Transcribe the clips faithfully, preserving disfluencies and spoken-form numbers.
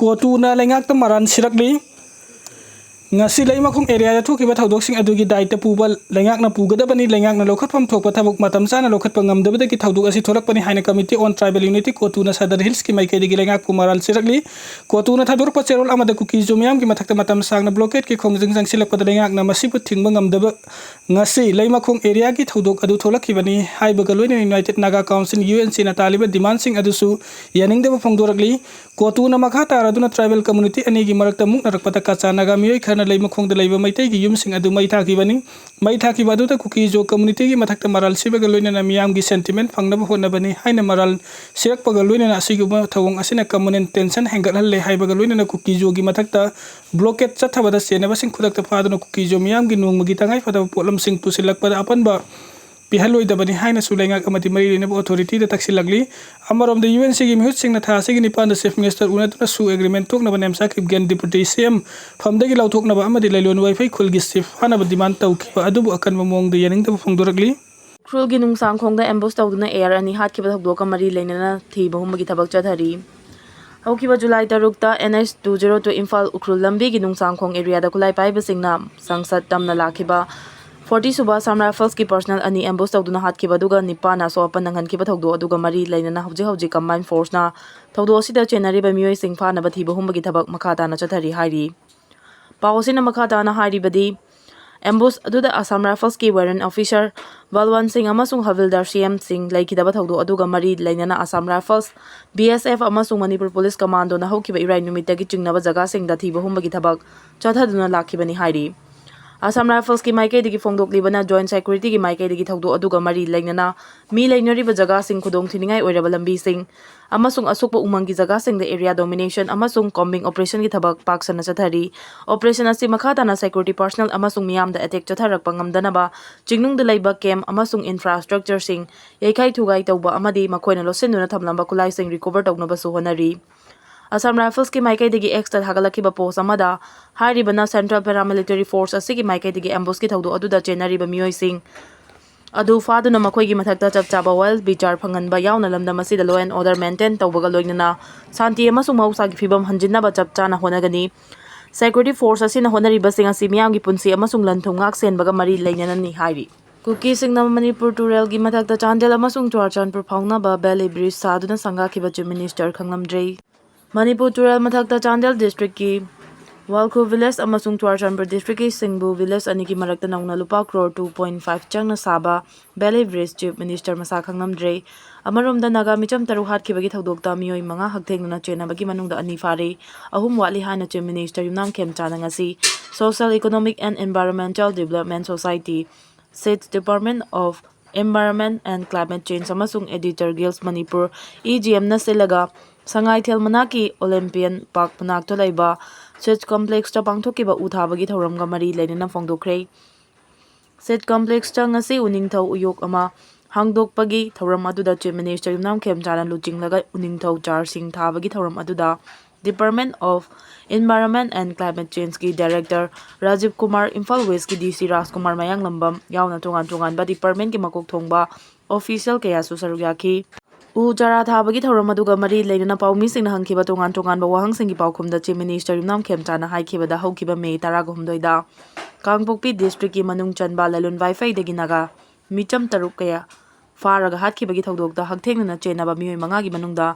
ꯀꯣꯇꯨꯅ ꯂꯩꯉꯥꯛꯇ ꯃꯔꯥꯜ ꯁꯤꯔꯛꯂꯤ꯫ ꯉꯁꯤ ꯂꯩꯃꯈꯣꯡ ꯑꯦꯔꯤꯌꯥꯗ ꯊꯣꯛꯈꯤꯕ ꯊꯧꯗꯣꯛꯁꯤꯡ ꯑꯗꯨꯒꯤ ꯗꯥꯏꯇ ꯄꯨꯕ ꯂꯩꯉꯥꯛꯅ ꯄꯨꯒꯗꯕꯅꯤ꯫ ꯂꯩꯉꯥꯛꯅ ꯂꯧꯈꯠꯐꯝ ꯊꯣꯛꯄ ꯊꯕꯛ ꯃꯇꯝ ꯆꯥꯅ ꯂꯧꯈꯠꯄ ꯉꯝꯗꯕꯗꯒꯤ ꯊꯧꯗꯣꯛ ꯑꯁꯤ ꯊꯣꯛꯂꯛꯄꯅꯤ ꯍꯥꯏꯅ Committee on Tribal Unity ꯀꯣꯇꯨꯅ Sadar ꯍꯤꯜꯁꯀꯤ ꯃꯥꯏꯀꯩꯗꯒꯤ ꯂꯩꯉꯥꯛꯄꯨ ꯃꯔꯥꯜ ꯁꯤꯔꯛꯂꯤ꯫ ꯀꯣꯇꯨꯅ ꯊꯥꯗꯣꯔꯛꯄ ꯆꯦꯔꯣꯜ ꯑꯃꯗ ꯀꯨꯀꯤꯖꯣ ꯃꯤꯌꯥꯝꯒꯤ ꯃꯊꯛꯇ ꯃꯇꯝ ꯁꯥꯡꯅ ꯕ꯭ꯂꯣꯀꯦꯠꯀꯤ ꯈꯣꯡꯖꯪ ꯆꯪꯁꯤꯜꯂꯛꯄꯗ ꯂꯩꯉꯥꯛꯅ ꯃꯁꯤꯕꯨ ꯊꯤꯡꯕ ꯉꯝꯗꯕ ꯉꯁꯤ ꯂꯩꯃꯈꯣꯡ ꯑꯦꯔꯤꯌꯥꯒꯤ ꯊꯧꯗꯣꯛ ꯑꯗꯨ ꯊꯣꯛꯂꯛꯈꯤꯕꯅꯤ ꯍꯥꯏꯕꯒ ꯂꯣꯏꯅꯅ United Naga Council, UNCꯅ ꯇꯥꯜꯂꯤꯕ ꯗꯤꯃꯥꯟꯁꯤꯡ ꯑꯗꯨꯁꯨ ꯌꯥꯅꯤꯡꯗꯕ ꯐꯣꯡꯗꯣꯔꯛꯂꯤ꯫ ꯀꯣꯇꯨꯅ ꯃꯈꯥ ꯇꯥꯔꯗꯨꯅ ꯇ꯭ꯔꯥꯏꯕꯦꯜ ꯀꯝꯃ꯭ꯌꯨꯅꯤꯇꯤ ꯑꯅꯤꯒꯤ ꯃꯔꯛꯇ ꯃꯨꯛꯅꯔꯛꯄꯗ ꯀꯆꯥ ꯅꯥꯒꯥ ꯃꯤꯑꯣꯏ ꯈꯔꯅ ꯂꯩꯃꯈꯣꯡꯗ ꯂꯩꯕ ꯃꯩꯇꯩꯒꯤ ꯌꯨꯝꯁꯤꯡ ꯑꯗꯨ ꯃꯩ ꯊꯥꯈꯤꯕꯅꯤ꯫ ꯃꯩ ꯊꯥꯈꯤꯕ ꯑꯗꯨꯗ ꯀꯨꯀꯤꯖꯣ ꯀꯝꯃ꯭ꯌꯨꯅꯤꯇꯤꯒꯤ ꯃꯊꯛꯇ ꯃꯔꯥꯜ ꯁꯤꯕꯒ ꯂꯣꯏꯅꯅ ꯃꯤꯌꯥꯝꯒꯤ ꯁꯦꯟꯇꯤꯃꯦꯟ ꯐꯪꯅꯕ ꯍꯣꯠꯅꯕꯅꯤ ꯍꯥꯏꯅ ꯃꯔꯥꯜ ꯁꯤꯔꯛꯄꯒ ꯂꯣꯏꯅꯅ ꯑꯁꯤꯒꯨꯝꯕ ꯊꯧꯑꯣꯡ ꯑꯁꯤꯅ ꯀꯝꯃ꯭ꯌꯨꯅꯦꯜ ꯇꯦꯟꯁꯟ ꯍꯦꯟꯒꯠꯍꯜꯂꯦ ꯍꯥꯏꯕꯒ ꯂꯣꯏꯅꯅ ꯀꯨꯀꯤꯖꯣꯒꯤ ꯃꯊꯛꯇ ꯕ꯭ꯂꯣꯀꯦꯠ ꯆꯠꯊꯕꯗ ꯆꯦꯟꯅꯕꯁꯤꯡ ꯈꯨꯗꯛꯇ ꯐꯥꯗꯨꯅ ꯀꯨꯀꯤꯖꯣ ꯃꯤꯌꯥꯝꯒꯤ ꯅꯣꯡꯃꯒꯤ ꯇꯉꯥꯏꯐꯗꯕ ꯄꯣꯠꯂꯝꯁꯤꯡ ꯄꯨꯁꯤꯜꯂꯛꯄꯗ ꯑꯄꯟꯕ ꯄꯤꯍꯜꯂꯣꯏꯗꯕꯅꯤ ꯍꯥꯏꯅꯁꯨ ꯂꯩꯉꯥꯛ ꯑꯃꯗꯤ ꯃꯔꯤ ꯂꯩꯅꯕ ꯑꯣꯊꯣꯔꯤꯇꯤꯗ ꯇꯛꯁꯤꯜꯂꯛꯂꯤ꯫ ꯑꯃꯔꯣꯝꯗ UNCꯒꯤ ꯃꯤꯍꯨꯠꯁꯤꯡꯅ ꯊꯥ ꯑꯁꯤꯒꯤ ꯅꯤꯄꯥꯟꯗ Chief Minister ꯎꯅꯗꯨꯅ ꯁꯨ ꯑꯦꯒ꯭ꯔꯤꯃꯦꯟ ꯊꯣꯛꯅꯕ ꯅꯦꯝꯆꯥꯈꯤꯕ ꯒꯦꯟ ꯗꯤꯄꯨꯇꯤ CM ꯐꯝꯗꯒꯤ ꯂꯧꯊꯣꯛꯅꯕ ꯑꯃꯗꯤ ꯂꯩꯂꯣꯟ ꯋꯥꯏꯐꯩ ꯈꯨꯜꯒꯤ ꯆꯤꯐ ꯐꯥꯅꯕ ꯗꯤꯃꯥꯟ ꯇꯧꯈꯤꯕ ꯑꯗꯨꯕꯨ ꯑꯀꯟꯕ ꯃꯑꯣꯡꯗ ꯌꯥꯅꯤꯡꯗꯕ ꯐꯣꯡꯗꯣꯔꯛꯂꯤ꯫ ꯎꯈ꯭ꯔꯨꯜꯒꯤ ꯅꯨꯡꯁꯥꯡꯈꯣꯡꯗ ꯑꯦꯝꯕꯨꯁ ꯇꯧꯗꯨꯅ ꯑꯦꯌꯔ ꯑꯅꯤ ꯍꯥꯠꯈꯤꯕ ꯊꯧꯗꯣꯛꯀ ꯃꯔꯤ ꯂꯩꯅꯅ ꯊꯤꯕ ꯍꯨꯝꯕꯒꯤ ꯊꯕꯛ ꯆꯠꯊꯔꯤ꯫ ꯍꯧꯈꯤꯕ ꯖꯨꯂꯥꯏ ꯇꯔꯨꯛꯇ NH two zero two Imphal Ukhrul ꯂꯝꯕꯤꯒꯤ ꯅꯨꯡꯁꯥꯡꯈꯣꯡ ꯑꯦꯔꯤꯌꯥꯗ ꯈꯨꯠꯂꯥꯏ ꯄꯥꯏꯕꯁꯤꯡꯅ ꯁꯪꯁꯠ ꯇꯝꯅ ꯂꯥꯛꯈꯤꯕ forty ꯁꯨꯕ Assam Riflesꯀꯤ personnel ꯑꯅꯤ ꯑꯦꯝꯕꯨꯁ ꯇꯧꯗꯨꯅ ꯍꯥꯠꯈꯤꯕ ꯑꯗꯨꯒ ꯅꯤꯄꯥꯟ ꯑꯁꯣꯛ ꯑꯄꯟ ꯅꯪꯍꯟꯈꯤꯕ ꯊꯧꯗꯣꯛ ꯑꯗꯨꯒ ꯃꯔꯤ ꯂꯩꯅꯅ ꯍꯧꯖꯤꯛ ꯍꯧꯖꯤꯛ combined forceꯅ ꯊꯧꯗꯣꯛ ꯑꯁꯤꯗ ꯆꯦꯟꯅꯔꯤꯕ ꯃꯤꯑꯣꯏꯁꯤꯡ ꯐꯥꯅꯕ ꯊꯤꯕ ꯍꯨꯝꯕꯒꯤ ꯊꯕꯛ ꯃꯈꯥ ꯇꯥꯅ ꯆꯠꯊꯔꯤ ꯍꯥꯏꯔꯤ꯫ ꯄꯥꯎ ꯑꯁꯤꯅ ꯃꯈꯥ ꯇꯥꯅ ꯍꯥꯏꯔꯤꯕꯗꯤ, ambush ꯑꯗꯨꯗ Assam Riflesꯀꯤ warrant officer ꯕꯜꯋꯟ ꯁꯤꯡ ꯑꯃꯁꯨꯡ ꯍꯕꯤꯜꯗꯥꯔ CM ꯁꯤꯡ ꯂꯩꯈꯤꯗꯕ ꯊꯧꯗꯣꯛ ꯑꯗꯨꯒ ꯃꯔꯤ ꯂꯩꯅꯅ Assam Rifles, BSF ꯑꯃꯁꯨꯡ ꯃꯅꯤꯄꯨꯔ ꯄꯨꯂꯤꯁ ꯀꯃꯥꯟꯗꯣꯅ ꯍꯧꯈꯤꯕ ꯏꯔꯥꯏ ꯅꯨꯃꯤꯠꯇꯒꯤ ꯆꯤꯡꯅꯕ ꯖꯒꯥꯁꯤꯡꯗ ꯊꯤꯕ ꯍꯨꯝꯕꯒꯤ ꯊꯕꯛ ꯆꯠꯊꯗꯨꯅ ꯂꯥꯛꯈꯤꯕꯅꯤ ꯍꯥꯏꯔꯤ꯫ Assam Riflesꯀꯤ ꯃꯥꯏꯀꯩꯗꯒꯤ ꯐꯣꯡꯗꯣꯛꯂꯤꯕꯅ joint securityꯒꯤ ꯃꯥꯏꯀꯩꯗꯒꯤ ꯊꯧꯗꯣꯛ ꯑꯗꯨꯒ ꯃꯔꯤ ꯂꯩꯅꯅ ꯃꯤ ꯂꯩꯅꯔꯤꯕ ꯖꯒꯥꯁꯤꯡ, ꯈꯨꯗꯣꯡꯊꯤꯅꯤꯡꯉꯥꯏ ꯑꯣꯏꯔꯕ ꯂꯝꯕꯤꯁꯤꯡ ꯑꯃꯁꯨꯡ ꯑꯁꯣꯛꯄ ꯎꯃꯪꯒꯤ ꯖꯒꯥꯁꯤꯡꯗ area domination ꯑꯃꯁꯨꯡ combing operationꯒꯤ ꯊꯕꯛ ꯄꯥꯛ ꯁꯟꯅ ꯆꯠꯊꯔꯤ꯫ Operation ꯑꯁꯤ ꯃꯈꯥ ꯇꯥꯅ security personnel ꯑꯃꯁꯨꯡ ꯃꯤꯌꯥꯝꯗ attack ꯆꯠꯊꯔꯛꯄ ꯉꯝꯗꯅꯕ ꯆꯤꯡꯅꯨꯡꯗ ꯂꯩꯕ camp ꯑꯃꯁꯨꯡ infrastructureꯁꯤꯡ ꯌꯩꯈꯥꯏ ꯊꯨꯒꯥꯏ ꯇꯧꯕ ꯑꯃꯗꯤ ꯃꯈꯣꯏꯅ ꯂꯣꯠꯁꯤꯟꯗꯨꯅ ꯊꯝꯂꯝꯕ ꯈꯨꯠꯂꯥꯏꯁꯤꯡ recover ꯇꯧꯅꯕꯁꯨ ꯍꯣꯠꯅꯔꯤ꯫ Assam Riflesꯀꯤ ꯃꯥꯏꯀꯩꯗꯒꯤ Xꯇ ꯊꯥꯒꯠꯂꯛꯈꯤꯕ post ꯑꯃꯗ ꯍꯥꯏꯔꯤꯕꯅ Central Paramilitary Force ꯑꯁꯤꯒꯤ ꯃꯥꯏꯀꯩꯗꯒꯤ ambushꯀꯤ ꯊꯧꯗꯣꯛ ꯑꯗꯨꯗ ꯆꯦꯟꯅꯔꯤꯕ ꯃꯤꯑꯣꯏꯁꯤꯡ ꯑꯗꯨ ꯐꯥꯗꯨꯅ ꯃꯈꯣꯏꯒꯤ ꯃꯊꯛꯇ ꯆꯞ ꯆꯥꯕ ꯋꯥꯌꯦꯜ ꯕꯤꯆꯥꯔ ꯐꯪꯍꯟꯕ ꯌꯥꯎꯅ ꯂꯝꯗꯝ ꯑꯁꯤꯗ law and order maintain ꯇꯧꯕꯒ ꯂꯣꯏꯅꯅ ꯁꯥꯟꯇꯤ ꯑꯃꯁꯨꯡ ꯃꯍꯧꯁꯥꯒꯤ ꯐꯤꯕꯝ ꯍꯟꯖꯤꯟꯅꯕ ꯆꯞ ꯆꯥꯅ ꯍꯣꯠꯅꯒꯅꯤ꯫ Security force ꯑꯁꯤꯅ ꯍꯣꯠꯅꯔꯤꯕꯁꯤꯡ ꯑꯁꯤ ꯃꯤꯌꯥꯝꯒꯤ ꯄꯨꯟꯁꯤ ꯑꯃꯁꯨꯡ ꯂꯟ ꯊꯨꯝ ꯉꯥꯛ ꯁꯦꯟꯕꯒ ꯃꯔꯤ ꯂꯩꯅꯅꯅꯤ ꯍꯥꯏꯔꯤ꯫ ꯀꯨꯀꯤꯁꯤꯡꯅ ꯃꯅꯤꯄꯨꯔ ꯇꯨꯔꯦꯜꯒꯤ ꯃꯊꯛꯇ ꯆꯥꯟꯗꯦꯜ ꯑꯃꯁꯨꯡ ꯆꯨꯔꯥꯆꯥꯟꯄꯨꯔ ꯐꯥꯎꯅꯕ valley bridge ꯁꯥꯗꯨꯅ ꯁꯪꯒꯥꯈꯤꯕ Chief Minister ꯈꯪꯂꯝꯗ꯭ꯔꯦ꯫ ꯃꯅꯤꯄꯨꯔ ꯇꯨꯔꯦꯜ ꯃꯊꯛꯇ ꯆꯥꯟꯗꯦꯜ districtꯀꯤ ꯋꯥꯜꯈꯨ village ꯑꯃꯁꯨꯡ ꯆꯨꯔꯥꯆꯥꯟꯄꯨꯔ districtꯀꯤ ꯁꯤꯡꯕꯨ village ꯑꯅꯤꯒꯤ ꯃꯔꯛꯇ ꯅꯧꯅ ꯂꯨꯄꯥ crore two point five ꯆꯪꯅ ꯁꯥꯕ valley bridge Chief Minister ꯃꯁꯥ ꯈꯪꯂꯝꯗ꯭ꯔꯦ꯫ ꯑꯃꯔꯣꯝꯗ ꯅꯥꯒꯥ ꯃꯤꯆꯝ ꯇꯔꯨꯛ ꯍꯥꯠꯈꯤꯕꯒꯤ ꯊꯧꯗꯣꯛꯇ ꯃꯤꯑꯣꯏ ꯃꯉꯥ ꯍꯛꯊꯦꯡꯅꯅ ꯆꯦꯟꯅꯕꯒꯤ ꯃꯅꯨꯡꯗ ꯑꯅꯤ ꯐꯥꯔꯦ, ꯑꯍꯨꯝ ꯋꯥꯠꯂꯤ ꯍꯥꯏꯅ Chief Minister ꯌꯨꯝꯅꯥꯝ ꯈꯦꯝꯆꯥꯅ ꯉꯁꯤ Social Economic and Environmental Development Society, SEED, Department of Environment and Climate Change ꯑꯃꯁꯨꯡ Editor Guild Manipur, EEGMꯅ ꯁꯤꯜꯂꯒ ꯁꯉꯥꯏꯊꯦꯜ ꯃꯅꯥꯛꯀꯤ Olympian Park ꯃꯅꯥꯛꯇ ꯂꯩꯕ SEED complexꯇ ꯄꯥꯡꯊꯣꯛꯈꯤꯕ ꯎ ꯊꯥꯕꯒꯤ ꯊꯧꯔꯝꯒ ꯃꯔꯤ ꯂꯩꯅꯅ ꯐꯣꯡꯗꯣꯛꯈ꯭ꯔꯦ꯫ SEED complexꯇ ꯉꯁꯤ ꯎꯅꯤꯡꯊꯧ ꯎꯌꯣꯛ ꯑꯃ ꯍꯥꯡꯗꯣꯛꯄꯒꯤ ꯊꯧꯔꯝ ꯑꯗꯨꯗ Chief Minister ꯌꯨꯝꯅꯥꯝ ꯈꯦꯝꯆꯥꯅ ꯂꯨꯆꯤꯡꯂꯒ ꯎꯅꯤꯡꯊꯧ ꯆꯥꯔꯁꯤꯡ ꯊꯥꯕꯒꯤ ꯊꯧꯔꯝ ꯑꯗꯨꯗ Department of Environment and Climate Changeꯀꯤ Director Rajiv Kumar, Imphal Westꯀꯤ DC ꯔꯥꯖꯀꯨꯃꯥꯔ ꯃꯌꯥꯡꯂꯝꯕꯝ ꯌꯥꯎꯅ ꯇꯣꯉꯥꯟ ꯇꯣꯉꯥꯟꯕ departmentꯀꯤ ꯃꯀꯣꯛ ꯊꯣꯡꯕ official ꯀꯌꯥꯁꯨ ꯁꯔꯨꯛ ꯌꯥꯈꯤ꯫ ꯎ ꯆꯥꯔꯥ ꯊꯥꯕꯒꯤ ꯊꯧꯔꯝ ꯑꯗꯨꯒ ꯃꯔꯤ ꯂꯩꯅꯅ ꯄꯥꯎꯃꯤꯁꯤꯡꯅ ꯍꯪꯈꯤꯕ ꯇꯣꯉꯥꯟ ꯇꯣꯉꯥꯟꯕ ꯋꯥꯍꯪꯁꯤꯡꯒꯤ ꯄꯥꯎꯈꯨꯝꯗ Chief Minister ꯌꯨꯝꯅꯥꯝ ꯈꯦꯝꯆꯥꯅ ꯍꯥꯏꯈꯤꯕꯗ ꯍꯧꯈꯤꯕ ꯃꯦ ꯇꯔꯥꯒ ꯍꯨꯝꯗꯣꯏꯗ ꯀꯥꯡꯄꯣꯛꯄꯤ districtꯀꯤ ꯃꯅꯨꯡ ꯆꯟꯕ ꯂꯥꯏꯂꯣꯟ ꯋꯥꯏꯐꯩꯗꯒꯤ ꯅꯥꯒꯥ ꯃꯤꯆꯝ ꯇꯔꯨꯛ ꯀꯌꯥ ꯐꯥꯔꯒ ꯍꯥꯠꯈꯤꯕꯒꯤ ꯊꯧꯗꯣꯛꯇ ꯍꯛꯊꯦꯡꯅꯅ ꯆꯦꯟꯅꯕ ꯃꯤꯑꯣꯏ ꯃꯉꯥꯒꯤ ꯃꯅꯨꯡꯗ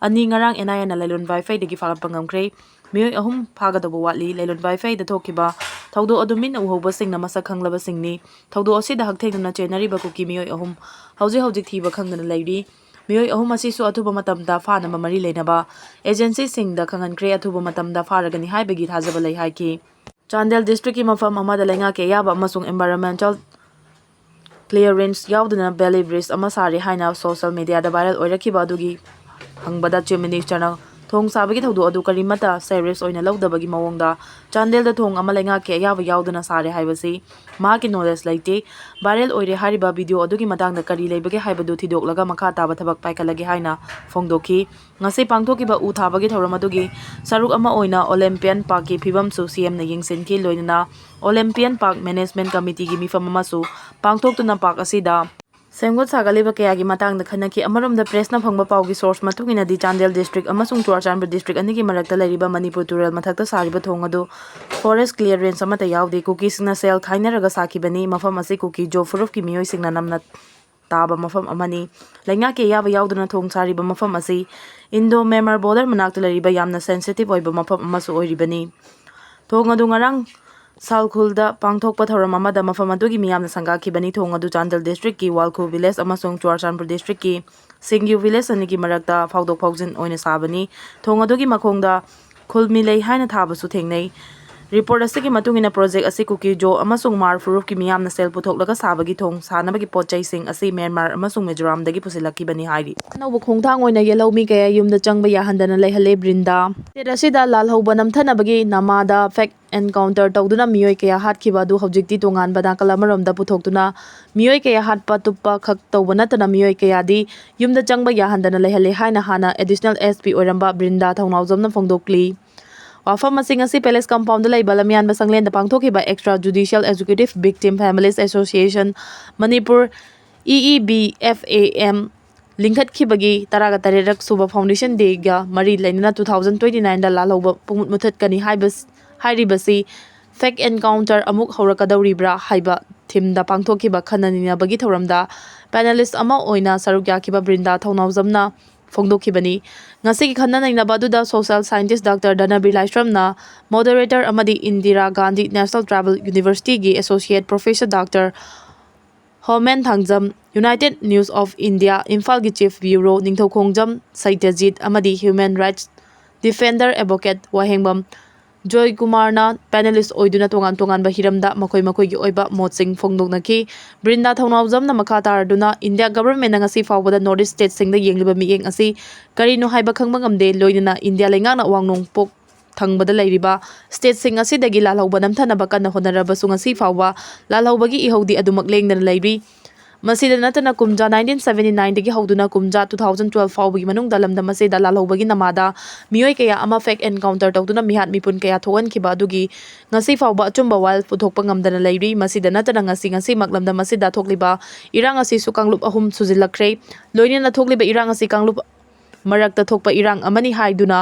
ꯑꯅꯤ ꯉꯔꯥꯡ NIAꯅ ꯂꯥꯏꯂꯣꯟ ꯋꯥꯏꯐꯩꯗꯒꯤ ꯐꯥꯒꯠꯄ ꯉꯝꯈ꯭ꯔꯦ꯫ ꯃꯤꯑꯣꯏ ꯑꯍꯨꯝ ꯐꯥꯒꯗꯧꯕ ꯋꯥꯠꯂꯤ꯫ ꯂꯥꯏꯂꯣꯟ ꯋꯥꯏꯐꯩꯗ ꯊꯣꯛꯈꯤꯕ ꯊꯧꯗꯣꯛ ꯑꯗꯨ ꯃꯤꯠꯅ ꯎꯍꯧꯕꯁꯤꯡꯅ ꯃꯁꯛ ꯈꯪꯂꯕꯁꯤꯡꯅꯤ꯫ ꯊꯧꯗꯣꯛ ꯑꯁꯤꯗ ꯍꯛꯊꯦꯡꯅꯅ ꯆꯦꯟꯅꯔꯤꯕ ꯀꯨꯀꯤ ꯃꯤꯑꯣꯏ ꯑꯍꯨꯝ ꯍꯧꯖꯤꯛ ꯍꯧꯖꯤꯛ ꯊꯤꯕ ꯈꯪꯗꯅ ꯂꯩꯔꯤ꯫ ꯃꯤꯑꯣꯏ ꯑꯍꯨꯝ ꯑꯁꯤꯁꯨ ꯑꯊꯨꯕ ꯃꯇꯝꯗ ꯐꯥꯅꯕ ꯃꯔꯤ ꯂꯩꯅꯕ agencyꯁꯤꯡꯗ ꯈꯪꯍꯟꯈ꯭ꯔꯦ꯫ ꯑꯊꯨꯕ ꯃꯇꯝꯗ ꯐꯥꯔꯒꯅꯤ ꯍꯥꯏꯕꯒꯤ ꯊꯥꯖꯕ ꯂꯩ ꯍꯥꯏꯈꯤ꯫ ꯆꯥꯟꯗꯦꯜ districtꯀꯤ ꯃꯐꯝ ꯑꯃꯗ ꯂꯩꯉꯥꯛꯀꯤ ꯑꯌꯥꯕ ꯑꯃꯁꯨꯡ environmental clearance ꯌꯥꯎꯗꯅ valley bridge ꯑꯃ ꯁꯥꯔꯦ ꯍꯥꯏꯅ social mediaꯗ viral ꯑꯣꯏꯔꯛꯈꯤꯕ ꯑꯗꯨꯒꯤ ꯍꯪꯕꯗ Chief Ministerꯅ ꯊꯣꯡ ꯁꯥꯕꯒꯤ ꯊꯧꯗꯣꯛ ꯑꯗꯨ ꯀꯔꯤꯃꯠꯇ serious ꯑꯣꯏꯅ ꯂꯧꯗꯕꯒꯤ ꯃꯑꯣꯡꯗ ꯆꯥꯟꯗꯦꯜꯗ ꯊꯣꯡ ꯑꯃ ꯂꯩꯉꯥꯛꯀꯤ ꯑꯌꯥꯕ ꯌꯥꯎꯗꯅ ꯁꯥꯔꯦ ꯍꯥꯏꯕꯁꯤ ꯃꯍꯥꯛꯀꯤ knowledge ꯂꯩꯇꯦ꯫ Viral ꯑꯣꯏꯔꯦ ꯍꯥꯏꯔꯤꯕ video ꯑꯗꯨꯒꯤ ꯃꯇꯥꯡꯗ ꯀꯔꯤ ꯂꯩꯕꯒꯦ ꯍꯥꯏꯕꯗꯨ ꯊꯤꯗꯣꯛꯂꯒ ꯃꯈꯥ ꯇꯥꯕ ꯊꯕꯛ ꯄꯥꯏꯈꯠꯂꯒꯦ ꯍꯥꯏꯅ ꯐꯣꯡꯗꯣꯛꯈꯤ꯫ ꯉꯁꯤ ꯄꯥꯡꯊꯣꯛꯈꯤꯕ ꯎ ꯊꯥꯕꯒꯤ ꯊꯧꯔꯝ ꯑꯗꯨꯒꯤ ꯁꯔꯨꯛ ꯑꯃ ꯑꯣꯏꯅ Olympian Parkꯀꯤ ꯐꯤꯕꯝꯁꯨ CMꯅ ꯌꯦꯡꯁꯤꯟꯈꯤ꯫ ꯂꯣꯏꯅꯅ Olympian Park Management Committeeꯒꯤ ꯃꯤꯐꯝ ꯑꯃꯁꯨ ꯄꯥꯡꯊꯣꯛꯇꯨꯅ park ꯑꯁꯤꯗ ꯁꯦꯝꯒꯠ ꯁꯥꯒꯠꯂꯤꯕ ꯀꯌꯥꯒꯤ ꯃꯇꯥꯡꯗ ꯈꯟꯅꯈꯤ꯫ ꯑꯃꯔꯣꯝꯗ pressꯅ ꯐꯪꯕ ꯄꯥꯎꯒꯤ source ꯃꯇꯨꯡ ꯏꯟꯅꯗꯤ ꯆꯥꯟꯗꯦꯜ district ꯑꯃꯁꯨꯡ ꯆꯨꯔꯥꯆꯥꯟꯄꯨꯔ district ꯑꯅꯤꯒꯤ ꯃꯔꯛꯇ ꯂꯩꯔꯤꯕ ꯃꯅꯤꯄꯨꯔ ꯇꯨꯔꯦꯜ ꯃꯊꯛꯇ ꯁꯥꯔꯤꯕ ꯊꯣꯡ ꯑꯗꯨ forest clearance ꯑꯃꯠꯇ ꯌꯥꯎꯗꯦ꯫ ꯀꯨꯀꯤꯁꯤꯡꯅ ꯁꯦꯜ ꯈꯥꯏꯅꯔꯒ ꯁꯥꯈꯤꯕꯅꯤ꯫ ꯃꯐꯝ ꯑꯁꯤ ꯀꯨꯀꯤ ꯖꯣ ꯐꯨꯔꯨꯞꯀꯤ ꯃꯤꯑꯣꯏꯁꯤꯡꯅ ꯅꯝꯅ ꯇꯥꯕ ꯃꯐꯝ ꯑꯃꯅꯤ꯫ ꯂꯩꯉꯥꯛꯀꯤ ꯑꯌꯥꯕ ꯌꯥꯎꯗꯅ ꯊꯣꯡ ꯁꯥꯔꯤꯕ ꯃꯐꯝ ꯑꯁꯤ Indo Myanmar border ꯃꯅꯥꯛꯇ ꯂꯩꯔꯤꯕ ꯌꯥꯝꯅ sensitive ꯑꯣꯏꯕ ꯃꯐꯝ ꯑꯃꯁꯨ ꯑꯣꯏꯔꯤꯕꯅꯤ꯫ ꯊꯣꯡ ꯑꯗꯨ ꯉꯔꯥꯡ ꯁꯥꯜꯈꯨꯜꯗ ꯄꯥꯡꯊꯣꯛꯄ ꯊꯧꯔꯝ ꯑꯃꯗ ꯃꯐꯝ ꯑꯗꯨꯒꯤ ꯃꯤꯌꯥꯝꯅ ꯁꯪꯒꯥꯈꯤꯕꯅꯤ꯫ ꯊꯣꯡ ꯑꯗꯨ ꯆꯥꯟꯗꯦꯜ districtꯀꯤ ꯋꯥꯜꯈꯨ village ꯑꯃꯁꯨꯡ ꯆꯨꯔꯥꯆꯥꯟꯄꯨꯔ districtꯀꯤ ꯁꯤꯡꯒ꯭ꯌꯨ village ꯑꯅꯤꯒꯤ ꯃꯔꯛꯇ ꯐꯥꯎꯗꯣꯛ ꯐꯥꯎꯖꯤꯟ ꯑꯣꯏꯅ ꯁꯥꯕꯅꯤ꯫ ꯊꯣꯡ ꯑꯗꯨꯒꯤ ꯃꯈꯣꯡꯗ ꯈꯨꯜꯃꯤ ꯂꯩ ꯍꯥꯏꯅ ꯊꯥꯕꯁꯨ ꯊꯦꯡꯅꯩ꯫ Report ꯑꯁꯤꯒꯤ ꯃꯇꯨꯡ ꯏꯟꯅ project ꯑꯁꯤ ꯀꯨꯀꯤ ꯖꯣ ꯑꯃꯁꯨꯡ ꯃꯥꯔ ꯐꯨꯔꯨꯞꯀꯤ ꯃꯤꯌꯥꯝꯅ ꯁꯦꯜ ꯄꯨꯊꯣꯛꯂꯒ ꯁꯥꯕꯒꯤ ꯊꯣꯡ ꯁꯥꯅꯕꯒꯤ ꯄꯣꯠ ꯆꯩꯁꯤꯡ ꯑꯁꯤ ꯃ꯭ꯌꯥꯟꯃꯥꯔ ꯑꯃꯁꯨꯡ ꯃꯤꯖꯣꯔꯥꯝꯗꯒꯤ ꯄꯨꯁꯤꯜꯂꯛꯈꯤꯕꯅꯤ ꯍꯥꯏꯔꯤ꯫ ꯑꯅꯧꯕ ꯈꯣꯡꯊꯥꯡ ꯑꯣꯏꯅ ꯌꯦꯜꯍꯧꯃꯤ ꯀꯌꯥ ꯌꯨꯝꯗ ꯆꯪꯕ ꯌꯥꯍꯟꯗꯅ ꯂꯩꯍꯜꯂꯦ ꯕ꯭ꯔꯤꯟꯗꯥ꯫ State ꯑꯁꯤꯗ ꯂꯥꯜꯍꯧꯕ ꯅꯝꯊꯅꯕꯒꯤ ꯅꯃꯥꯗ fake encounter ꯇꯧꯗꯨꯅ ꯃꯤꯑꯣꯏ ꯀꯌꯥ ꯍꯥꯠꯈꯤꯕ ꯑꯗꯨ ꯍꯧꯖꯤꯛꯇꯤ ꯇꯣꯉꯥꯟꯕ ꯅꯥꯀꯜ ꯑꯃꯔꯣꯝꯗ ꯄꯨꯊꯣꯛꯇꯨꯅ ꯃꯤꯑꯣꯏ ꯀꯌꯥ ꯍꯥꯠꯄ ꯇꯨꯞꯄ ꯈꯛ ꯇꯧꯕ ꯅꯠꯇꯅ ꯃꯤꯑꯣꯏ ꯀꯌꯥꯗꯤ ꯌꯨꯝꯗ ꯆꯪꯕ ꯌꯥꯍꯟꯗꯅ ꯂꯩꯍꯜꯂꯦ ꯍꯥꯏꯅ ꯍꯥꯟꯅ Additional SP ꯑꯣꯏꯔꯝꯕ ꯕ꯭ꯔꯤꯟꯗꯥ ꯊꯧꯅꯥꯎꯖꯝꯅ ꯐꯣꯡꯗꯣꯛꯂꯤ꯫ ꯋꯥꯐꯝ ꯑꯁꯤ ꯉꯁꯤ Palace Compoundꯗ ꯂꯩꯕ ꯂꯝꯌꯥꯟꯕ ꯁꯪꯂꯦꯟꯗ ꯄꯥꯡꯊꯣꯛꯈꯤꯕ Extra Judicial Executive Victim Families Association Manipur, EEBFAM, ꯂꯤꯡꯈꯠꯈꯤꯕꯒꯤ ꯇꯔꯥꯒ ꯇꯔꯦꯠꯔꯛ ꯁꯨꯕ Foundation Dayꯒ ꯃꯔꯤ ꯂꯩꯅꯅ two thousand twenty nineꯗ ꯂꯥꯜꯍꯧꯕ ꯄꯨꯡꯃꯨꯠ ꯃꯨꯊꯠꯀꯅꯤ ꯍꯥꯏꯕ, ꯍꯥꯏꯔꯤꯕꯁꯤ fake encounter ꯑꯃꯨꯛ ꯍꯧꯔꯛꯀꯗꯧꯔꯤꯕ꯭ꯔꯥ ꯍꯥꯏꯕ themeꯗ ꯄꯥꯡꯊꯣꯛꯈꯤꯕ ꯈꯟꯅ ꯅꯩꯅꯕꯒꯤ ꯊꯧꯔꯝꯗ panelist ꯑꯃ ꯑꯣꯏꯅ ꯁꯔꯨꯛ ꯌꯥꯈꯤꯕ ꯕ꯭ꯔꯤꯟꯗꯥ ꯊꯧꯅꯥꯎꯖꯝꯅ ꯐꯣꯡꯗꯣꯛꯈꯤꯕꯅꯤ꯫ ꯉꯁꯤꯒꯤ ꯈꯟꯅ ꯅꯩꯅꯕ ꯑꯗꯨꯗ social scientist Doctor ꯙꯅꯕꯤꯔ ꯂꯥꯏꯁ꯭ꯔꯝꯅ moderator ꯑꯃꯗꯤ Indira Gandhi National Tribal Universityꯒꯤ Associate Professor Doctor ꯍꯣꯃꯦꯟ Thangjam, United News of India ꯏꯝꯐꯥꯜꯒꯤ Chief Bureau ꯅꯤꯡꯊꯧꯈꯣꯡꯖꯝ ꯁꯩꯇꯖꯤꯠ ꯑꯃꯗꯤ Human Rights Defender Advocate ꯋꯥꯍꯦꯡꯕꯝ ꯖꯣꯏ ꯀꯨꯃꯥꯔꯅ ꯄꯦꯅꯦꯂꯤꯁ ꯑꯣꯏꯗꯨꯅ ꯇꯣꯉꯥꯟ ꯇꯣꯉꯥꯟꯕ ꯍꯤꯔꯝꯗ ꯃꯈꯣꯏ ꯃꯈꯣꯏꯒꯤ ꯑꯣꯏꯕ ꯃꯣꯠꯁꯤꯡ ꯐꯣꯡꯗꯣꯛꯅꯈꯤ꯫ ꯕ꯭ꯔꯤꯟꯗꯥ ꯊꯧꯅꯥꯎꯖꯝꯅ ꯃꯈꯥ ꯇꯥꯔꯗꯨꯅ ꯏꯟꯗꯤꯌꯥ ꯒꯚꯔꯟꯃꯦꯟꯠꯅ ꯉꯁꯤ ꯐꯥꯎꯕꯗ ꯅꯣꯔꯠ ꯏꯁ ꯁ꯭ꯇꯦꯠꯁꯤꯡꯗ ꯌꯦꯡꯂꯤꯕ ꯃꯤꯠꯌꯦꯡ ꯑꯁꯤ ꯀꯔꯤꯅꯣ ꯍꯥꯏꯕ ꯈꯪꯕ ꯉꯝꯗꯦ, ꯂꯣꯏꯅꯅ ꯏꯟꯗꯤꯌꯥ ꯂꯩꯉꯥꯛꯅ ꯑꯋꯥꯡ ꯅꯣꯡꯄꯣꯛ ꯊꯪꯕꯗ ꯂꯩꯔꯤꯕ ꯁ꯭ꯇꯦꯠꯁꯤꯡ ꯑꯁꯤꯗꯒꯤ ꯂꯥꯜꯍꯧꯕ ꯅꯝꯊꯅꯕ ꯀꯟꯅ ꯍꯣꯠꯅꯔꯕꯁꯨ ꯉꯁꯤ ꯐꯥꯎꯕ ꯂꯥꯜꯍꯧꯕꯒꯤ ꯏꯍꯧꯗꯤ ꯑꯗꯨꯃꯛ ꯂꯦꯡꯗꯅ ꯂꯩꯔꯤ꯫ ꯃꯁꯤꯗ ꯅꯠꯇꯅ ꯀꯨꯝꯖꯥ ꯅꯥꯏꯟꯇꯤꯟ ꯁꯚꯦꯟꯇꯤ ꯅꯥꯏꯟꯗꯒꯤ ꯍꯧꯗꯨꯅ ꯀꯨꯝꯖꯥ ꯇꯨ ꯊꯥꯎꯖꯟ ꯇꯨꯋꯦꯜꯐ ꯐꯥꯎꯕꯒꯤ ꯃꯅꯨꯡꯗ ꯂꯝꯗꯝ ꯑꯁꯤꯗ ꯂꯥꯜꯍꯧꯕꯒꯤ ꯅꯃꯥꯗ ꯃꯤꯑꯣꯏ ꯀꯌꯥ ꯑꯃ ꯐꯦꯛ ꯑꯦꯟꯀꯥꯎꯟꯇꯔ ꯇꯧꯗꯨꯅ ꯃꯤꯍꯥꯠ ꯃꯤꯄꯨꯟ ꯀꯌꯥ ꯊꯣꯛꯍꯟꯈꯤꯕ ꯑꯗꯨꯒꯤ ꯉꯁꯤ ꯐꯥꯎꯕ ꯑꯆꯨꯝꯕ ꯋꯥꯌꯦꯜ ꯄꯨꯊꯣꯛꯄ ꯉꯝꯗꯅ ꯂꯩꯔꯤ꯫ ꯃꯁꯤꯗ ꯅꯠꯇꯅ ꯉꯁꯤ ꯉꯁꯤꯃꯛ ꯂꯝꯗꯝ ꯑꯁꯤꯗ ꯊꯣꯛꯂꯤꯕ ꯏꯔꯥꯡ ꯑꯁꯤꯁꯨ ꯀꯥꯡꯂꯨꯞ ꯑꯍꯨꯝ ꯁꯨꯖꯤꯜꯂꯛꯈ꯭ꯔꯦ꯫ ꯂꯣꯏꯅꯅ ꯊꯣꯛꯂꯤꯕ ꯏꯔꯥꯡ ꯑꯁꯤ ꯀꯥꯡꯂꯨꯞ ꯃꯔꯛꯇ ꯊꯣꯛꯄ ꯏꯔꯥꯡ ꯑꯃꯅꯤ ꯍꯥꯏꯗꯨꯅ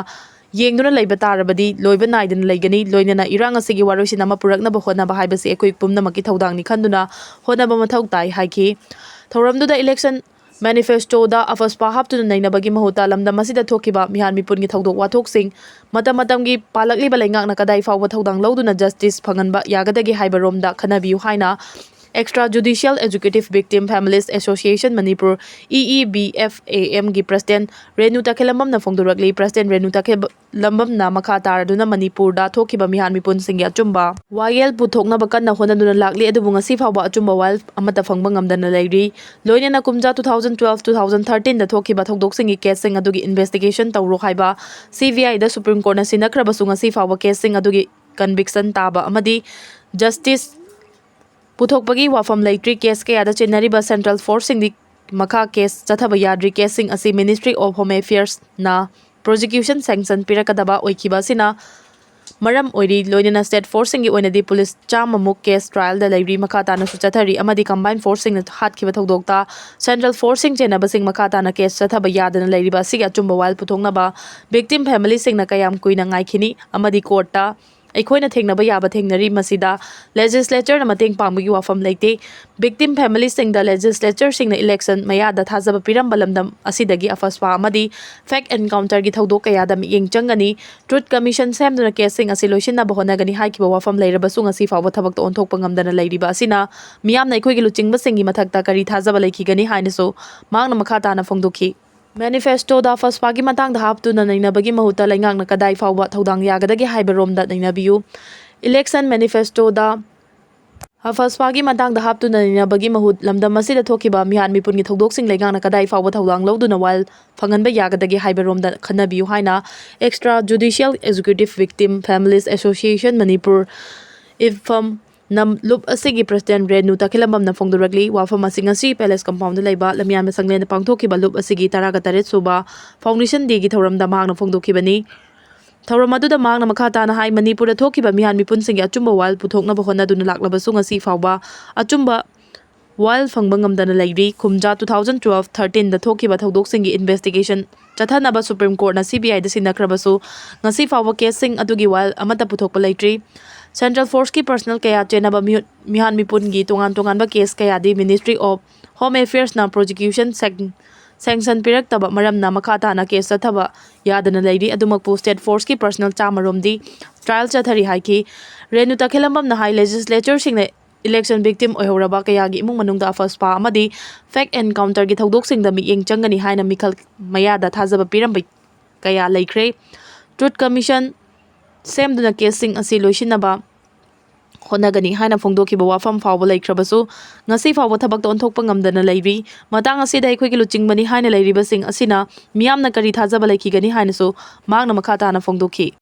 ꯌꯦꯡꯗꯨꯅ ꯂꯩꯕ ꯇꯥꯔꯕꯗꯤ ꯂꯣꯏꯕ ꯅꯥꯏꯗꯅ ꯂꯩꯒꯅꯤ꯫ ꯂꯣꯏꯅꯅ ꯏꯔꯥꯡ ꯑꯁꯤꯒꯤ ꯋꯥꯔꯣꯏꯁꯤꯟ ꯑꯃ ꯄꯨꯔꯛꯅꯕ ꯍꯣꯠꯅꯕ ꯍꯥꯏꯕꯁꯤ ꯑꯩꯈꯣꯏ ꯄꯨꯝꯅꯃꯛꯀꯤ ꯊꯧꯗꯥꯡꯅꯤ ꯈꯟꯗꯨꯅ ꯍꯣꯠꯅꯕ ꯃꯊꯧ ꯇꯥꯏ ꯍꯥꯏꯈꯤ꯫ ꯊꯧꯔꯝꯗꯨꯗ ꯏꯂꯦꯛꯁꯟ ꯃꯦꯅꯤꯐꯦꯁꯇꯣꯗ ꯑꯐꯁꯄꯥ ꯍꯥꯞꯇꯨꯅ ꯅꯩꯅꯕꯒꯤ ꯃꯍꯨꯠꯇ ꯂꯝꯗꯝ ꯑꯁꯤꯗ ꯊꯣꯛꯈꯤꯕ ꯃꯤꯍꯥꯠ ꯃꯤꯄꯨꯟꯒꯤ ꯊꯧꯗꯣꯛ ꯋꯥꯊꯣꯛꯁꯤꯡ ꯃꯇꯝ ꯃꯇꯝꯒꯤ ꯄꯥꯜꯂꯛꯂꯤꯕ ꯂꯩꯉꯥꯛꯅ ꯀꯗꯥꯏ ꯐꯥꯎꯕ ꯊꯧꯗꯥꯡ ꯂꯧꯗꯨꯅ ꯖꯁꯇꯤꯁ ꯐꯪꯍꯟꯕ ꯌꯥꯒꯗꯒꯦ ꯍꯥꯏꯕ ꯔꯣꯝꯗ ꯈꯟꯅꯕꯤꯌꯨ ꯍꯥꯏꯅ Extra Judicial Executive Victim Families Association Manipur, E E B F A M, ꯒꯤ ꯄ꯭ꯔꯁꯤꯗꯦꯟꯠ ꯔꯦꯅꯨ ꯇꯈꯦꯂꯝꯕꯝꯅ ꯐꯣꯡꯗꯣꯔꯛꯂꯤ꯫ ꯄ꯭ꯔꯁꯤꯗꯦꯟꯠ ꯔꯦꯅꯨ ꯇꯈꯦꯂꯝꯕꯝꯅ ꯃꯈꯥ ꯇꯥꯔꯗꯨꯅ ꯃꯅꯤꯄꯨꯔꯗ ꯊꯣꯛꯈꯤꯕ ꯃꯤꯍꯥꯠ ꯃꯤꯄꯨꯟꯁꯤꯡꯒꯤ ꯑꯆꯨꯝꯕ ꯋꯥꯌꯦꯜ ꯄꯨꯊꯣꯛꯅꯕ ꯀꯟꯅ ꯍꯣꯠꯅꯗꯨꯅ ꯂꯥꯛꯂꯤ, ꯑꯗꯨꯕꯨ ꯉꯁꯤ ꯐꯥꯎꯕ ꯑꯆꯨꯝꯕ ꯋꯥꯌꯦꯜ ꯑꯃꯠꯇ ꯐꯪꯕ ꯉꯝꯗꯅ ꯂꯩꯔꯤ꯫ ꯂꯣꯏꯅꯅ ꯀꯨꯝꯖꯥ two thousand twelve, two thousand ꯊꯥꯔꯇꯤꯟꯗ ꯊꯣꯛꯈꯤꯕ ꯊꯧꯗꯣꯛꯁꯤꯡꯒꯤ ꯀꯦꯁꯁꯤꯡ ꯑꯗꯨꯒꯤ ꯏꯟꯚꯦꯁꯇꯤꯒꯦꯁꯟ ꯇꯧꯔꯣ ꯍꯥꯏꯕ ꯁꯤ ꯕꯤ ꯑꯥꯏꯗ ꯁꯨꯄ꯭ꯔꯤꯝ ꯀꯣꯔꯠꯅ ꯁꯤꯟꯅꯈ꯭ꯔꯕꯁꯨ ꯉꯁꯤ ꯐꯥꯎꯕ ꯀꯦꯁꯁꯤꯡ ꯑꯗꯨꯒꯤ ꯀꯟꯚꯤꯛꯁꯟ ꯇꯥꯕ ꯑꯃꯗꯤ ꯖꯁꯇꯤꯁ ꯄꯨꯊꯣꯛꯄꯒꯤ ꯋꯥꯐꯝ ꯂꯩꯇ꯭ꯔꯤ꯫ ꯀꯦꯁ ꯀꯌꯥꯗ ꯆꯦꯟꯅꯔꯤꯕ ꯁꯦꯟꯇ꯭ꯔꯦꯜ ꯐꯣꯔꯁꯁꯤꯡꯗꯤ ꯃꯈꯥ ꯀꯦꯁ ꯆꯠꯊꯕ ꯌꯥꯗ꯭ꯔꯤ꯫ ꯀꯦꯁꯁꯤꯡ ꯑꯁꯤ Ministry of Home Affairsꯅ ꯄ꯭ꯔꯣꯁꯤꯀ꯭ꯌꯨꯁꯟ ꯁꯦꯡꯁꯟ ꯄꯤꯔꯛꯀꯗꯕ ꯑꯣꯏꯈꯤꯕ ꯑꯁꯤꯅ ꯃꯔꯝ ꯑꯣꯏꯔꯤ꯫ ꯂꯣꯏꯅꯅ ꯁ꯭ꯇꯦꯠ ꯐꯣꯔꯁꯁꯤꯡꯒꯤ ꯑꯣꯏꯅꯗꯤ ꯄꯨꯂꯤꯁ ꯆꯥꯝꯃꯃꯨꯛ ꯀꯦꯁ ꯇ꯭ꯔꯥꯏꯜꯗ ꯂꯩꯔꯤ꯫ ꯃꯈꯥ ꯇꯥꯅꯁꯨ ꯆꯠꯊꯔꯤ ꯑꯃꯗꯤ ꯀꯝꯕꯥꯏꯟ ꯐꯣꯔꯁꯁꯤꯡꯅ ꯍꯥꯠꯈꯤꯕ ꯊꯧꯗꯣꯛꯇ ꯁꯦꯟꯇ꯭ꯔꯦꯜ ꯐꯣꯔꯁꯁꯤꯡ ꯆꯦꯟꯅꯕꯁꯤꯡ ꯃꯈꯥ ꯇꯥꯅ ꯀꯦꯁ ꯆꯠꯊꯕ ꯌꯥꯗꯅ ꯂꯩꯔꯤꯕ ꯑꯁꯤꯒꯤ ꯑꯆꯨꯝꯕ ꯋꯥꯌꯦꯜ ꯄꯨꯊꯣꯛꯅꯕ ꯚꯤꯛꯇꯤꯝ ꯐꯦꯃꯤꯂꯤꯁꯤꯡꯅ ꯀꯌꯥꯝ ꯀꯨꯏꯅ ꯉꯥꯏꯈꯤꯅꯤ ꯑꯃꯗꯤ ꯀꯣꯔꯠꯇ ꯑꯩꯈꯣꯏꯅ ꯊꯦꯡꯅꯕ ꯌꯥꯕ ꯊꯦꯡꯅꯔꯤ꯫ ꯃꯁꯤꯗ ꯂꯦꯖꯤꯁꯂꯦꯆꯔꯅ ꯃꯇꯦꯡ ꯄꯥꯡꯕꯒꯤ ꯋꯥꯐꯝ ꯂꯩꯇꯦ꯫ ꯚꯤꯛꯇꯤꯝ ꯐꯦꯃꯤꯂꯤꯁꯤꯡꯗ ꯂꯦꯖꯤꯁꯂꯦꯆꯔꯁꯤꯡꯅ ꯏꯂꯦꯛꯁꯟ ꯃꯌꯥꯗ ꯊꯥꯖꯕ ꯄꯤꯔꯝꯕ ꯂꯝꯗꯝ ꯑꯁꯤꯗꯒꯤ ꯑꯐꯁꯄꯥ ꯑꯃꯗꯤ ꯐꯦꯛ ꯑꯦꯟꯀꯥꯎꯟꯇꯔꯒꯤ ꯊꯧꯗꯣꯛ ꯀꯌꯥꯗ ꯃꯤꯠꯌꯦꯡ ꯆꯪꯒꯅꯤ꯫ ꯇ꯭ꯔꯨꯠ ꯀꯃꯤꯁꯟ ꯁꯦꯝꯗꯨꯅ ꯀꯦꯁꯁꯤꯡ ꯑꯁꯤ ꯂꯣꯏꯁꯤꯟꯅꯕ ꯍꯣꯠꯅꯒꯅꯤ ꯍꯥꯏꯈꯤꯕ ꯋꯥꯐꯝ ꯂꯩꯔꯕꯁꯨ ꯉꯁꯤ ꯐꯥꯎꯕ ꯊꯕꯛꯇ ꯑꯣꯟꯊꯣꯛꯄ ꯉꯝꯗꯅ ꯂꯩꯔꯤꯕ ꯑꯁꯤꯅ ꯃꯤꯌꯥꯝꯅ ꯑꯩꯈꯣꯏꯒꯤ ꯂꯨꯆꯤꯡꯕꯁꯤꯡꯒꯤ ꯃꯊꯛꯇ ꯀꯔꯤ ꯊꯥꯖꯕ ꯂꯩꯈꯤꯒꯅꯤ ꯍꯥꯏꯅꯁꯨ ꯃꯍꯥꯛꯅ ꯃꯈꯥ ꯇꯥꯅ ꯐꯣꯡꯗꯣꯛꯈꯤ꯫ ꯃꯦꯅꯤꯐꯦꯁꯇꯣꯗ ꯐꯁꯄꯥꯒꯤ ꯃꯇꯥꯡꯗ ꯍꯥꯞꯇꯨꯅ ꯅꯩꯅꯕꯒꯤ ꯃꯍꯨꯠꯇ ꯂꯩꯉꯥꯛꯅ ꯀꯗꯥꯏ ꯐꯥꯎꯕ ꯊꯧꯗꯥꯡ ꯌꯥꯒꯗꯒꯦ ꯍꯥꯏꯕꯔꯣꯝꯗ ꯅꯩꯅꯕꯤꯌꯨ꯫ ꯏꯂꯦꯛꯁꯟ ꯃꯦꯅꯤꯐꯦꯁꯇꯣꯗ ꯐꯁꯄꯥꯒꯤ ꯃꯇꯥꯡꯗ ꯍꯥꯞꯇꯨꯅ ꯅꯩꯅꯕꯒꯤ ꯃꯍꯨꯠ ꯂꯝꯗꯝ ꯑꯁꯤꯗ ꯊꯣꯛꯈꯤꯕ ꯃꯤꯍꯥꯠ ꯃꯤꯄꯨꯟꯒꯤ ꯊꯧꯗꯣꯛꯁꯤꯡ ꯂꯩꯉꯥꯛꯅ ꯀꯗꯥꯏ ꯐꯥꯎꯕ ꯊꯧꯗꯥꯡ ꯂꯧꯗꯨꯅ ꯋꯥꯌꯦꯜ ꯐꯪꯍꯟꯕ ꯌꯥꯒꯗꯒꯦ ꯍꯥꯏꯕꯔꯣꯝꯗ ꯈꯟꯅꯕꯤꯌꯨ ꯍꯥꯏꯅ Extra Judicial Executive Victim Families Association Manipur, IFVAM, ꯅ ꯂꯨꯞ ꯑꯁꯤꯒꯤ ꯄ꯭ꯔꯁꯤꯗꯦꯟ ꯔꯦꯅꯨ ꯇꯈꯦꯂꯝꯕꯝꯅ ꯐꯣꯡꯗꯣꯔꯛꯂꯤ꯫ ꯋꯥꯐꯝ ꯑꯁꯤ ꯉꯁꯤ ꯄꯦꯂꯦꯁ ꯀꯝꯄꯥꯎꯟꯗ ꯂꯩꯕ ꯂꯝꯌꯥꯟꯕ ꯁꯪꯂꯦꯟꯗ ꯄꯥꯡꯊꯣꯛꯈꯤꯕ ꯂꯨꯞ ꯑꯁꯤꯒꯤ ꯇꯔꯥꯒ ꯇꯔꯦꯠ ꯁꯨꯕ ꯐꯥꯎꯟꯗꯦꯁꯟ ꯗꯦꯒꯤ ꯊꯧꯔꯝꯗ ꯃꯍꯥꯛꯅ ꯐꯣꯡꯗꯣꯛꯈꯤꯕꯅꯤ꯫ ꯊꯧꯔꯝ ꯑꯗꯨꯗ ꯃꯍꯥꯛꯅ ꯃꯈꯥ ꯇꯥꯅ ꯍꯥꯏ, ꯃꯅꯤꯄꯨꯔꯗ ꯊꯣꯛꯈꯤꯕ ꯃꯤꯍꯥꯠ ꯃꯤꯄꯨꯟꯁꯤꯡꯒꯤ ꯑꯆꯨꯝꯕ ꯋꯥꯌꯦꯜ ꯄꯨꯊꯣꯛꯅꯕ ꯍꯣꯠꯅꯗꯨꯅ ꯂꯥꯛꯂꯕꯁꯨ ꯉꯁꯤ ꯐꯥꯎꯕ ꯑꯆꯨꯝꯕ ꯋꯥꯌꯦꯜ ꯐꯪꯕ ꯉꯝꯗꯅ ꯂꯩꯔꯤ꯫ ꯀꯨꯝꯖꯥ two thousand twelve thirteenꯗ ꯊꯣꯛꯈꯤꯕ ꯊꯧꯗꯣꯛꯁꯤꯡꯒꯤ ꯏꯟꯚꯦꯁꯇꯤꯒꯦꯁꯟ ꯆꯠꯊꯅꯕ ꯁꯨꯄ꯭ꯔꯤꯝ ꯀꯣꯔꯠꯅ CBIꯗ ꯁꯤꯟꯅꯈ꯭ꯔꯕꯁꯨ ꯉꯁꯤ ꯐꯥꯎꯕ ꯀꯦꯁꯁꯤꯡ ꯑꯗꯨꯒꯤ ꯋꯥꯌꯦꯜ ꯑꯃꯠꯇ ꯄꯨꯊꯣꯛꯄ ꯂꯩꯇ꯭ꯔꯤ꯫ ꯁꯦꯟꯇ꯭ꯔꯦꯜ ꯐꯣꯔꯁꯀꯤ ꯄꯔꯁꯅꯦꯜ ꯀꯌꯥ ꯆꯦꯟꯅꯕ ꯃꯤꯍꯨꯠ-, ꯃꯤꯍꯥꯠ ꯃꯤꯄꯨꯟꯒꯤ ꯇꯣꯉꯥꯟ ꯇꯣꯉꯥꯟꯕ ꯀꯦꯁ ꯀꯌꯥꯗꯤ Ministry of Home Affairsꯅ ꯄ꯭ꯔꯣꯁꯤꯀ꯭ꯌꯨꯁꯟ ꯁꯦꯡ-, ꯁꯦꯡꯁꯟ ꯄꯤꯔꯛꯇꯕ ꯃꯔꯝꯅ ꯃꯈꯥ ꯇꯥꯅ ꯀꯦꯁ ꯆꯠꯊꯕ ꯌꯥꯗꯅ ꯂꯩꯔꯤ꯫ ꯑꯗꯨꯃꯛꯄꯨ ꯁ꯭ꯇꯦꯠ ꯐꯣꯔꯁꯀꯤ ꯄꯔꯁꯅꯦꯜ ꯆꯥꯝꯃ ꯔꯣꯝꯗꯤ ꯇ꯭ꯔꯥꯌꯦꯜ ꯆꯠꯊꯔꯤ ꯍꯥꯏꯈꯤ꯫ ꯔꯦꯅꯨ ꯇꯈꯦꯂꯝꯕꯝꯅ ꯍꯥꯏ, ꯂꯦꯖꯤꯁꯂꯦꯆꯔꯁꯤꯡꯅ ꯏꯂꯦꯛꯁꯟ ꯚꯤꯛꯇꯤꯝ ꯑꯣꯏꯍꯧꯔꯕ ꯀꯌꯥꯒꯤ ꯏꯃꯨꯡ ꯃꯅꯨꯡꯗ ꯑꯐꯁꯄꯥ ꯑꯃꯗꯤ ꯐꯦꯛ ꯑꯦꯟꯀꯥꯎꯟꯇꯔꯒꯤ ꯊꯧꯗꯣꯛꯁꯤꯡꯗ ꯃꯤꯠꯌꯦꯡ ꯆꯪꯒꯅꯤ ꯍꯥꯏꯅ ꯃꯤꯈꯜ ꯃꯌꯥꯗ ꯊꯥꯖꯕ ꯄꯤꯔꯝꯕ ꯀꯌꯥ ꯂꯩꯈ꯭ꯔꯦ꯫ ꯇ꯭ꯔꯨꯠ ꯀꯃꯤꯁꯟ ꯁꯦꯝꯗꯨꯅ ꯀꯦꯁꯁꯤꯡ ꯑꯁꯤ ꯂꯣꯏꯁꯤꯟꯅꯕ ꯍꯣꯠꯅꯒꯅꯤ ꯍꯥꯏꯅ ꯐꯣꯡꯗꯣꯛꯈꯤꯕ ꯋꯥꯐꯝ ꯐꯥꯎꯕ ꯂꯩꯈ꯭ꯔꯕꯁꯨ ꯉꯁꯤ ꯐꯥꯎꯕ ꯊꯕꯛꯇ ꯑꯣꯟꯊꯣꯛꯄ ꯉꯝꯗꯅ ꯂꯩꯔꯤ꯫ ꯃꯇꯥꯡ ꯑꯁꯤꯗ ꯑꯩꯈꯣꯏꯒꯤ ꯂꯨꯆꯤꯡꯕꯅꯤ ꯍꯥꯏꯅ ꯂꯩꯔꯤꯕꯁꯤꯡ ꯑꯁꯤꯅ ꯃꯤꯌꯥꯝꯅ ꯀꯔꯤ ꯊꯥꯖꯕ ꯂꯩꯈꯤꯒꯅꯤ ꯍꯥꯏꯅꯁꯨ ꯃꯍꯥꯛꯅ ꯃꯈꯥ ꯇꯥꯅ ꯐꯣꯡꯗꯣꯛꯈꯤ꯫